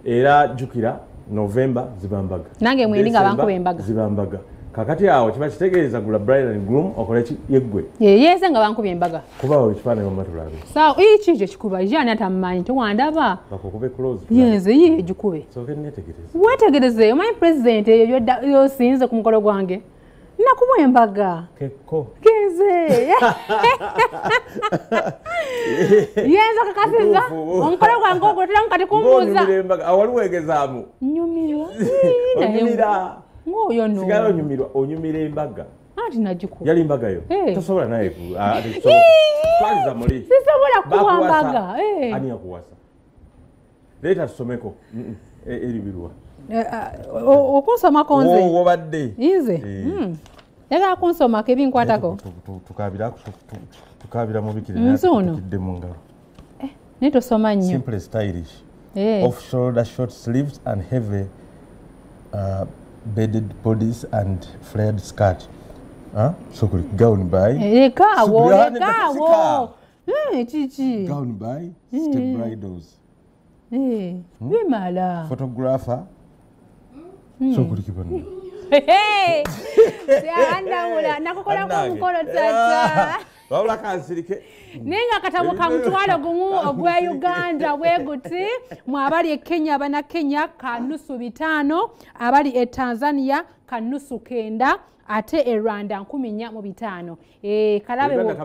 Era jjukira November zibambaga. Nange mwendi nga bankuba embaga. Zibambaga. Kakati awo kiba kitegeeza gula bride and groom okole ki yeggwe. Yeyeze nga bankuba embaga. Kuba awo ekifaananyi wamma tulabe. Sawa iki ekyo kikuba ye ani atamumanyi tewandaba. Bakukube close. Yenze ye gikube. Sooke nneetegereze. Weetegereze omanyi president eyo yosinze ku mukolo gwange. Nakuba embaga. Keko. Kenze. Yenze kakasiza. Omukolo gwange ogwo tulamu kati kumbuuza. Ng'onyumira embaga awali weegezaamu. Nyumirwa. Onyumira. Ng'oyo no. Sigala onyumirwa, onyumira embaga. Anti nagikuba. Yali mbaga yo. Tosobola naye twaliza muli. Sisobola kuwa mbaga. Ani yakuwasa? Leeta tusomeko. Eri biruwa. Okunsomako nze. Wobadde. Nze. Njagala kunsomako ebinkwatako. Tukabira mubikire tukidde mu ngalo. Naye tosoma nnyo. Simple stylish. Off shoulder short sleeves and heavy bedded bodies and flared skirt. So gown by. Leka awo. Kiki. Gown by Step Bridals. Bimala. Photographer. So kuli kibano. Andawula nakukolako omukolo tata. Wabula kansirike. Naye nga akatabo ka 1,000 ogwa Uganda bwe guti mwe abali e Kenya abana Kenya ka 550, abali e Tanzania ka 900, ate e Rwanda 4,500. Kalabe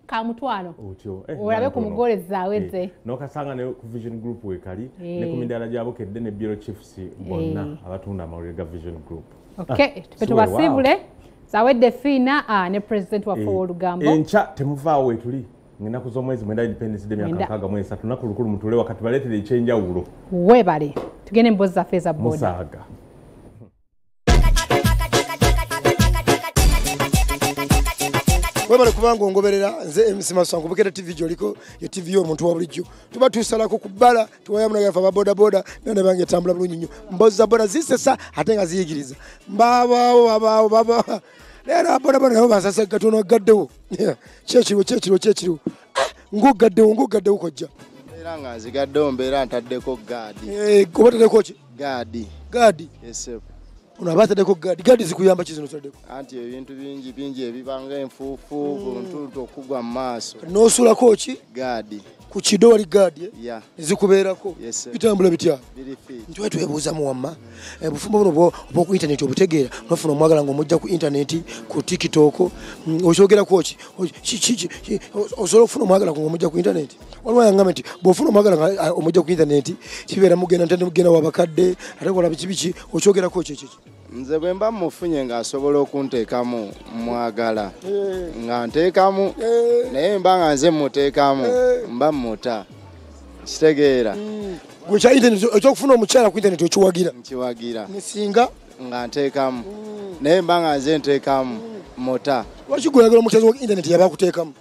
ka 1,000. Otyo. Olabe ku mugole zaaweze. N'okasanga ne ku Vision Group weekali ne ku midaala gya Bukedde ne Bureau Chiefs bonna abatunda amawulire ga Vision Group. Okay, tubasiibule. Zawedde Fiina ne president waffe ow'olugambo. Enkya temuvaawo wetuli ng'ennaku z'omwezi 9 Independence Day myaka 63 lunaku lukulu mutule wakati baleetere ekyenjawulo. Weebale tugende emboozi zaffe eza boda. Musaaga. Webale kubanga ongoberera nze MC Masango Bukedde TV gy'oliko ye TV y'omuntu wa bulijjo. Tuba tusalako ku bbala tuwayamu nagafa ba boda boda nane bange tambula bulungi nnyo. Mboozi za boda zisesa ate nga ziyigiriza. Mbabaawo babaawo baba. Leero boda boda nabo basasa gatono gaddewo. Kyekiriwo kyekiriwo kyekiriwo. Ng'ogaddewo ng'ogaddewo kojja. Era nga nzigaddewo mbeera ntaddeko gaadi. Oba otaddeko ki? Gaadi. Gaadi? Yes sir. Ono aba ataddeko gaadi, gaadi zikuyamba ki zino otaddeko? Anti ebintu bingi bingi ebibanga enfuufu, buntuntu okugwa mu maaso. N'osuulako ki? Gaadi. Ku kido wali gaadi? Yeah. Zikubeerako? Yes sir. Bitambula bitya? Biri fit. Nti twebuuzamu wamma. Obufumbo buno obw'oku internet obutegeera, n'ofuna omwagala ng'omujja ku internet, ku TikTok, okyogerako ki? Osobola okufuna omwagala ng'omujja ku internet? Waliwo yangamba nti bw'ofuna omwagala nga omujja ku internet, kibeera mugenda ntende mugenda wabakadde, ate kola biki biki, okyogerako ki ekyo? Nze bwe mba mufunye ng'asobola okunteekamu mwagala nga nteekamu, naye mba nga nze muteekamu mba muta. Kitegeera. Gwe kya internet ekyokufuna omukyala ku internet okiwagira? Nkiwagira. Nisinga nga nteekamu. Naye mba nga nze nteekamu mota. Lwaki gwe oyagala omukyala wa internet yaba akuteekamu?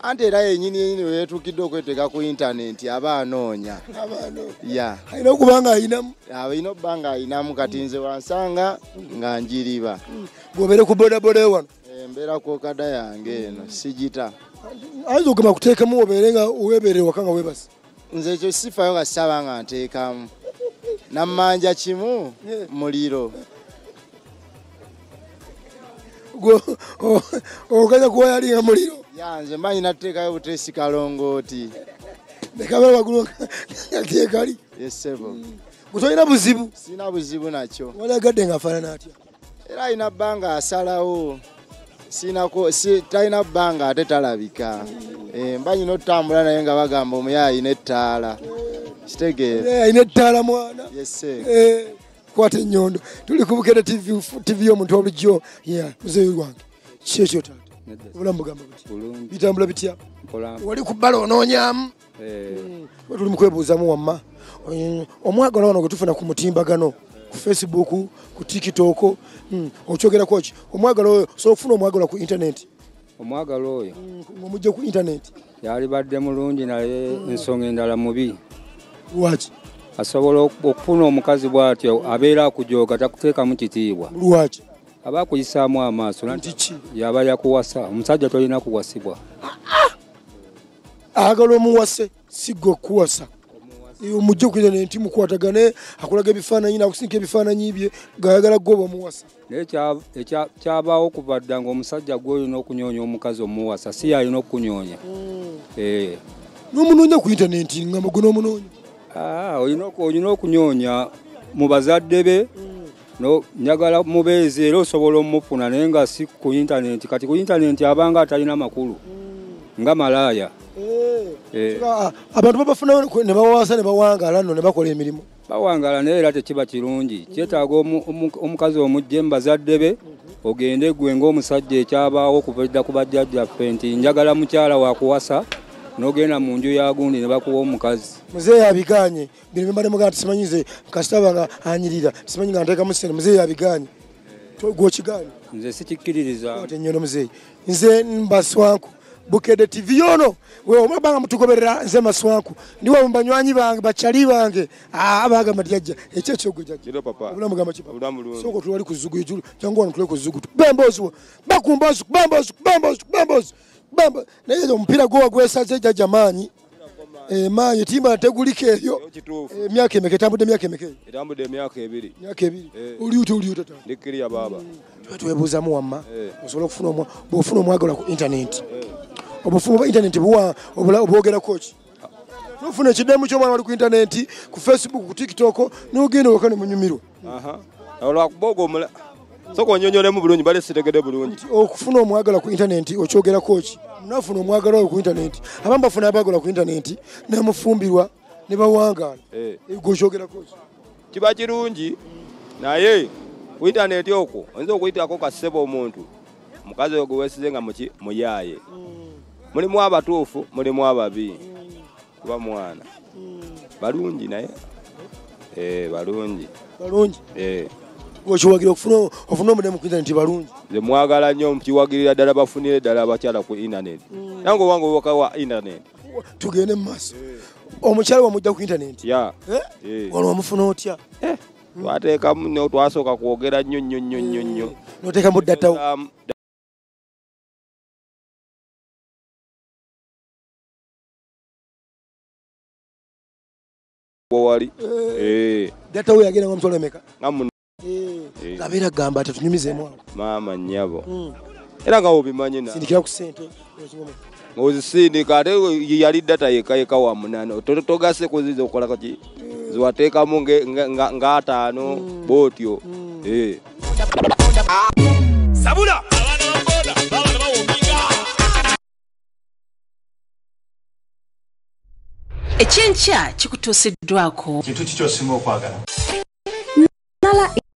Anti era yennyini yennyini we yeetuukidde okweteeka ku internet aba anoonya. Ya. Alina okuba nga ayinamu. Alina okuba nga ayinamu kati nze wansanga nga njiriba. Bw'obeere ku bodaboda wano? Mbeera ku okada yange eno sigita. Ayinza okugamba kuteekamu obeere nga weebeere waka nga weebase? Nze ekyo sifaayo kasaba nga nteekamu. Nammanja kimu muliro. Oganya kuwayalinga muliro? Ya nze mmanyi nateekayo buteesi kalongooti. Nekabeera waggulu nga keekali? Yes ssebo. Gwe tolina buzibu? Sirina buzibu nakyo. Wali nga afaanana atya? Era alina bbanga asalawo. Talina bbanga ate talabika. Mba nyina otutambula naye nga bagamba omuyaye alina ettaala. Kitegeera. Alina ettaala mwana. Yes ssebo. Kwata ennyondo. Tuli ku Bukedde TV y'omuntu wabulijjo. Muzeeyi wange. Ki ekyo taata? Obulamu bugamba butya? Bitambula bitya? Wali ku bbala onoonyaamu? Tuli mu kwebuuzamu wamma. Omwagalwa wano gwe tufuna ku mutimbagano, ku Facebook, ku TikTok, okyogerako ki? Omwagalwa oyo osobola okufuna omwagalwa ku internet? Omwagalwa oyo ng'omujja ku internet? Yalibadde mulungi naye ensonga endala mubi. Lwaki? Asobola okufuna omukazi bw'atyo abeera akujooga takuteekamu kitiibwa. Lwaki? Aba akuyisaamu amaaso nti yaba yakuwasa. Omusajja tolina kuwasibwa. Ayagala omuwase si gwe okuwasa. Omujje ku internet mukwatagane akulaga ebifaananyi n'akusindika ebifaananyi bye ng'ayagala gwe oba omuwasa. Naye kyabaawo kuva dda ng'omusajja gw'olina okunyoonya omukazi omuwasa si y'alina okukunyonya. N'omunoonya ku internet nga gwe n'omunoonya? Olina okunyonya mu bazadde be. Njagala mubeezi era osobola omufuna naye nga si ku internet. Kati ku internet abanga atalina makulu nga malaaya. Abantu babafunayo ne bawasa ne bawangaala nno ne bakola emirimu. Bawangaala naye era tekiba kirungi. Kyetaaga omukazi omujje mu bazadde be ogende gwe ng'omusajja ekyabaawo okuva edda ku bajjajjaffe nti njagala mukyala wakuwasa n'ogenda mu nju ya gundi ne bakuwa omukazi. Muzeeyi abigaanye. Bino bye mbadde mugamba nti simanyi nze kasitaba nga anyirira, simanyi nga nteekamu ssente. Muzeeyi abigaanye. Gwe okigaanye? Nze sikikkiririza. Ate nnyo muzeeyi. Nze mbaswanku. Bukedde TV yono wewe omabanga mutugoberera nze maswanku ndiwe mbanywanyi bange bakyali bange abagamba jjajja ekyo ekyo jjajja obulamu gamba ki soko tulwali ku zugu ejulu jangu wano tule ku zugu bembozi bakumbozi bembozi bembozi bembozi bembo naye omupiira gwo gwesaze jjajja maanyi maanyi timba tegulika eyo emyaka emeka etambudde emyaka emeka etambudde emyaka ebiri emyaka ebiri oli uti tata ndikiriya baba twebuuzamu wamma osobola okufuna bw'ofuna omwagalwa ku internet obufumu bwa internet buwa obwogerako ki? Nofuna ekidemu ky'omwana wali ku internet, ku Facebook, ku TikTok, n'ogenda waka ne munyumirwa. Olwakuboga omula soko onyonyolemu bulungi bale sitegedde bulungi. Okufuna omwagalwa ku internet okyogerako ki? Nafuna omwagalwa ku internet, abamu bafuna abagalwa ku internet ne mufumbirwa ne bawangaala. Gwe okyogerako ki? Kiba kirungi naye ku internet okwo oyinza okuyitako kasebo omuntu mukazi oyo gwe weesize nga muyaaye. Mulimu abatuufu, mulimu ababi. Kuba mwana. Balungi naye. Balungi. Balungi? Okiwagira okufuna omudemu ku internet balungi? Nze mwagala nnyo nkiwagirira ddala bafunire ddala abakyala ku internet. Nange owange waka wa internet. Tugende mu maaso. Omukyala wamujja ku internet? Ya. Wano wamufuna otya? Twateekamu nnyo, twasooka kwogera nnyo nnyo nnyo nnyo nnyo. N'oteekamu data wo? Wali. Data we yagenda ng'omutwalo emeka? Nga Abeera agamba ati tunyumizeemu awo. Maama nnyabo. Era nga obimanyi na. Sindikira ku ssente. Ng'ozisindika ate yali data yekka yekka wa munaana. Togase kuziza okukola ki? Ziwateekamu nga ataano bw'otyo. Sabula! Ekyenkya kikutuusiddwako. Kintu ki ky'osinga okwagala? Nala